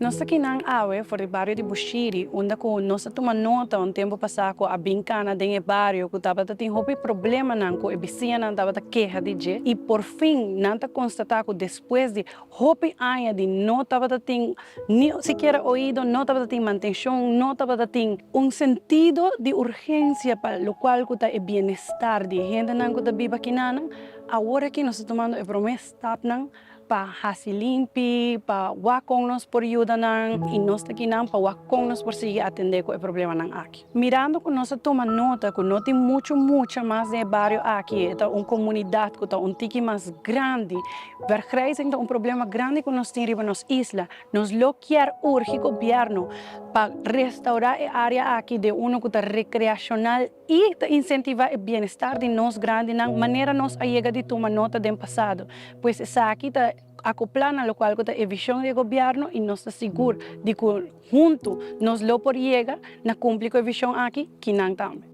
Nos ta akinan awe for di bario di Bushiri, unda ku nos a tuma nota un tempu pasá ku a bin kana den e bario ku tabata tin hopi problemanan ku e bisiñanan tabata keha di dje i por fin nan ta konstatá ku despues di hopi aña di no tabata tin ni sikiera oido, no tabata tin mantenshon, no tabata tin un sentido di urgensia pa lokual ku ta e bienestar di e hendenan ku ta biba akinanan, awor aki nos ta tumando e promé stapnan pa hasi limpi, pa wak kon nos por yuda nan i nos ta kinan pa wak kon nos por sigui atendé ku e problemanan aki. Mirando ku nos a tuma nota ku no tin muchu mucha mas den e bario aki, e ta un komunidat ku ta un tiki mas grandi, vergrijzing ta un problema grandi ku nos tin riba nos isla, nos lo kier urgi gobièrnu pa restaurá e área aki den unu ku ta rekreashonal i ta insentivá e bienestar di nos grandinan manera nos a yega di tuma nota den pasado. Pues esaki ta akoplá na lokual ku ta e vishon di e gobièrnu i nos ta sigur di ku huntu nos lo por yega na kumpli ku e vishon aki, kinan tambe.